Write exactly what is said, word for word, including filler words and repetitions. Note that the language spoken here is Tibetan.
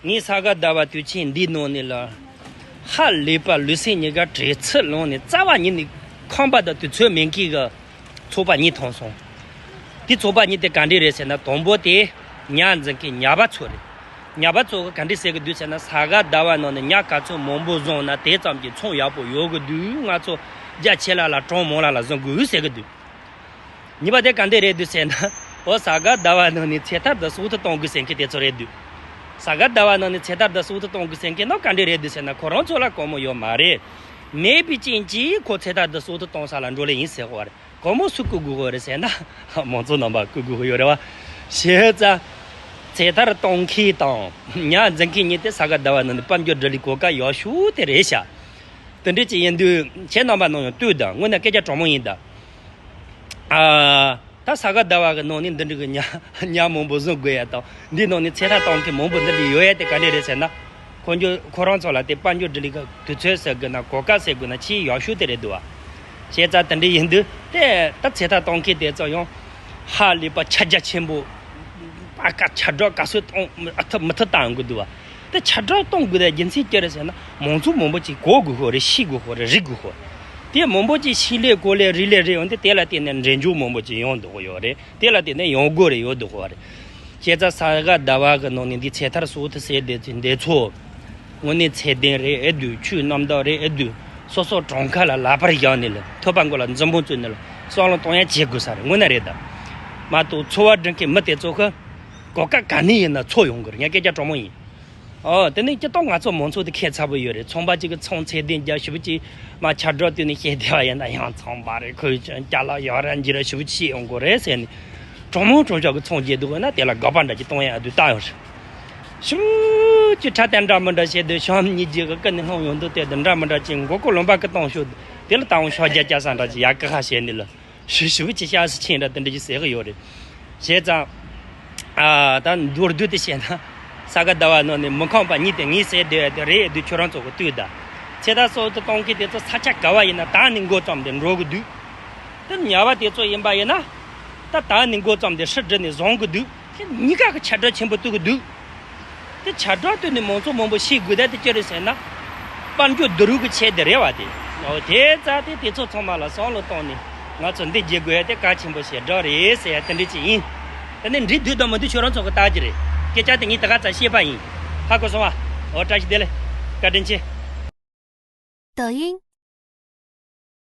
ངས་ས་ག་ཟླ་བ་དུས་ཆེན་འདིའི་ནང་ནས་ལ། ཧ་ལས་པ་ལུས་སེམས་གཉིས་ཀ་བྲེལ་འཚུབ་ལངས་ནས་རྩ་བ་ཉིད་ནས་ཁང་པ་དང་དུས་ཚོད་མེད་མཁན་གྱི་ཚོགས་པ་གཉིས་མཐོང་སོང་། དེ་ཚོགས་པ་གཉིས་དེ་ག་འདྲས་རེད་ཟེར་ན། དང་པོ་དེ་ཉ་འཛིན་མཁན་ཉ་པ་ཚོ་རེད། ཉ་པ་ཚོ་གི་ག་འདྲས་ཟེར་གི་འདུག་ཟེར་ན། ས་ག་ཟླ་བ་ནང་ནས་ཉ་ག་ཚོད་མང་པོ་བཟུང་ན་དེ་ཙམ་གྱི་ཚོང་ཡག་པོ་ཡོང་གི་འདུག་ང་ཚོ་རྒྱ་ཆེ་ལ་ལ་གྲངས་མང་ལ་ལ་བཟུང་དགོས་ཟེར་གི་འདུག་གཉིས་པ་དེ་ག་འདྲས་རེད་འདུག་ཟེར་ན། འོ་ས་ག་ཟླ་བ་ནང་ནས་ཚེ་ཐར་དང་སྲོག་ཐར་གཏོང་དགོས་ཟེར་མཁན་དེ་ཚོ་རེད་འདུག་ས་ག་ཟླ་བ་ནང་ནས་ཚེ་ཐར་དང་སྲོག་ཐར་གཏོང་དགོས་ཟེར་མཁན་ནང་ག་འདྲས་རེད་འདུག་ཟེར་ན། ཁོ་རང་ཚོ་ལ་སྒོར་མོ་ཡོད་མ་རེད། མེད་པའི་རྐྱེན་གྱིས་ཁོ་ཚེ་ཐར་དང་སྲོག་ཐར་གཏོང་ས་ལ་འགྲོ་ལེ་ཡིན་ཟེར་གོ་བ་རེད། སྒོར་མོ་སུས་བསྐུར་དགོས་ཧོ་རེད་ཟེར་ན། མང་ཚོགས་རྣམ་པ་བསྐུར་དགོས་ཧོ་ཡོད་རེད་བ། བྱས་ཙང་ཚེ་ཐར་གཏོང་མཁན་དང་ཉ་འཛིན་མཁན་གཉིས་དེ་ས་ག་ཟླ་བ་ནང་ནས་དཔལ་འབྱོར་སྒྲིག་ལས་གོ་སྐབས་ཡག་ཤོས་དེ་རེད་ཤག་དེ་འདྲས་ཅིག་ཡིན་དུས་ཁྱེད་རྣམ་པ་ནང་ཡང་ལྟོས་དང་། དངོས་གནས་སྐད་ཆ་དྲང་མོ་ཡིན་ད། ཨ། ད་ས་ག་ཟླ་བ་གི་ནང་ནས་འདི་འདྲ་གི་ཉ་ཉ་མང་པོ་བཟོ་དགོས་ཡ་དང་། འདི་ནང་ནས་ཚེ་ཐར་གཏོང་མཁན་མང་པོ་འདི་འདྲ་ཡོད་ཡ་དེ་ག་འདྲས་རེད་ཟེར་ན། ཁོ་ཚོ་ཁོ་རང་ཚོ་ལ་དེ་དཔལ་འབྱོར་སྒྲིག་ལས་ཀྱི་དུས་ཚོད་ཟེར་དགོས་ན། གོ་སྐབས་ཟེར་དགོས་ན་ཆེས་ཡག་ཤོས་དེ་རེད་འདུག་བ། བྱས་ཙང་དེ་འདྲ་ཡིན་དུས་དེ་ད་ཚེ་ཐར་གཏོང་མཁན་དེ་ཚོ་ཡང་ཧ་ལས་པ་ཁྱབ་རྒྱ་ཆེན་པོ། ཨ་ཀ་ཁྱབ་བསྒྲགས་ག་ཚོད་གཏོང་ཨ་ཐུབ་མི་ཐུབ་བཏང་ཡོང་གི་འདུག་བ། དེ་ཁྱབ་བསྒྲགས་གཏོང་དགོས་དེ་རྒྱུ་མཚན་ཅི་རེད་ཟེར་ན། མང་ཚོགས་མང་པོ་ཅིག་གོ་དགོས་ཧོ་རེད། ཤེས་དགོས་ཧོ་རེད། རིག་དགོས་ཧོ། དེ་མང་པོ་ཅིག་ཤེས་ལེ་གོ་ལེ་རིག་ལེ་རེད་ཡོང་དུས། དེ་ལ་བརྟེན་ནས་འབྲེལ་འཇོག་མང་པོ་ཅིག་ཡོང་འདུག་ཡོད་རེད། དེ་ལ་བརྟེན་ནས་ཡོང་སྒོ་རེ་ཡོད་འདུག་ཧོ་རེད། བྱས་ཙང་ས་ག་ཟླ་བ་གི་ནང་ནས་འདི་ཚེ་ཐར་སྲོག་ཐར་ཟེར་བསྡད་ཚེ་འདི་ཚོ། དངོས་གནས་ཚད་ལྡན་རེད་ཨེ་འདུག་ཆོས་རྣམ་དག་རེད་ཨེ་འདུག་སོ་སོ་གྲངས་ཀ་ལ་ལག་པར་བཞག་ནས་ལ། ཐོད་པ་མགོ་ལ་མཛུབ་མོ་བཙུགས་ནས་ལ་བསམ་བློ་གཏོང་ཡ་བྱེད་དགོས་ས་རེད། དངོས་གནས་རེད་ད། མ་གཏོགས་འཚོ་བ་སྒྲུབ་མཁན་མི་དེ་ཚོ་གི་གོ་སྐབས་ག་ནས་ཡིན་ན་འཚོལ་ཡོང་གི་རེད། ངས་སྐད་ཆ་དྲང་མོ་ཡིན། ཨོ། དེ་ནས་སྤྱིར་བཏང་ང་ཚོ་མང་ཚོགས་དེ་ཁྱད་མཚར་པོ་ཡོད་རེད། ཚོང་པ་གཅིག་གིས་ཚོང་ཚད་ལྡན་རྒྱག་ཞེ་པོ་ཅིག་མ་ཁྱབ་བསྒྲགས་བཏོན་ནས་བཤད་བསྡད་པ་ཡིན་ན། ཡང་ཚོང་པ་རེད། ཁོས་ཅང་ཅ་ལག་ཡག་ར་འཇིགས་ར་ཞེ་པོ་ཅིག་བཤད་ཡོང་གི་རེད་ཟེར་ནས། དྲང་མོ་དྲང་བཞག་གི་ཚོང་རྒྱག་འདུག་ན་དེ་ལ་དགག་པ་འདྲ་ཅིག་གཏོང་ཡ་ཨ་དུ་བཏང་ཡོད་རེད། ཞེ་པོ་ཅིག་ཁྲ་ཏན་འདྲ་མི་འདྲ་བཤད་དུས། བྱམས་སྙིང་རྗེ་གི་ཀུན་ནས་ལྷུང་ཡོང་དུས། དེ་དུ་འདྲ་མི་འདྲ་ཅིག་མགོ་སྐོར་ལུང་པ་གི་གཏོང་ཤོག་དེ་ལ་ད་འོང་ཤོག་རྒྱ་རྒྱ་ས་འདྲ་ཅིག་ཡག་གི་ཧ་བཤད་ནས་ལ། ཞེ་ཞེ་པོ་ཅིག་སྐྱ་སེར་ཆེན་འདྲ་དེ་འདྲ་ཅིག་ཟེར་གི་ཡོད་རེད། བྱས་ཙང་། ཨ། ད་མདོར་བསྡུས་ཏེ་བཤད་ན། ས་ག་ཟླ་བ་ནང་ནས་མི་ཁོམ་པ་གཉིས་དེ་ངས་ཟེར་བསྡད་ཡ་དེ་རེད་འདུག་ཁྱོད་རང་ཚོ་གི་ལྟོས་དང་། ཚེ་ཐར་སྲོག་ཐར་གཏོང་མཁན་དེ་ཚོ་ས་ཆ་ག་བ་ཡིན་ན་ད་ནི་འགོ་བརྩམས་ཏེ་འགྲོ་གི་འདུག་དེ་ཉ་པ་དེ་ཚོ་ཡིན་པ་ཡིན་ན། ད་ད་ནི་འགོ་བརྩམས་ཏེ་ཧྲི་སྒྲིལ་ནས་བཟུང་གི་འདུག་དེ་གཉིས་ཀ་གི་ཁྱབ་བསྒྲགས་ཆེན་པོ་གཏོང་གི་འདུག་དེ་ཁྱབ་བསྒྲགས་བཏོན་ནས་མང་ཚོགས་མང་པོ་ཤེས་དགོས་ད། དེ་ཅི་རེད་ཟེར་ན། དཔལ་འབྱོར་བསྡུ་རུབ་ཀྱི་ཆེད་དུ་རེད་བ་དེ། འོ། དེ་ཙང་དེ་དེ་ཚོ་ཚང་མ་ལ་བསམ་བློ་བཏང་ནས་ང་ཚོ་འདི་བྱེད་དགོས་ཡ་དེ་གལ་ཆེན་པོ་ཞེ་དྲག་རེད་ཟེར་ཡ་དེ་འདྲ་ཅིག་ཡིན། དེ་ནས་འགྲིག་འདུག་དང་མི་འདུག་ཁྱོད་རང་ཚོ་གི་ལྟ་རྒྱུ་རེད། སྐད་ཆ་དེ་ངས་ད་ག་ཙམ་བཤད་པ་ཡིན། ཧ་གོ་སོང་བ། འོ། བཀྲ་ཤིས་བདེ་ལེགས། བཀའ་དྲིན་ཆེ། 抖音，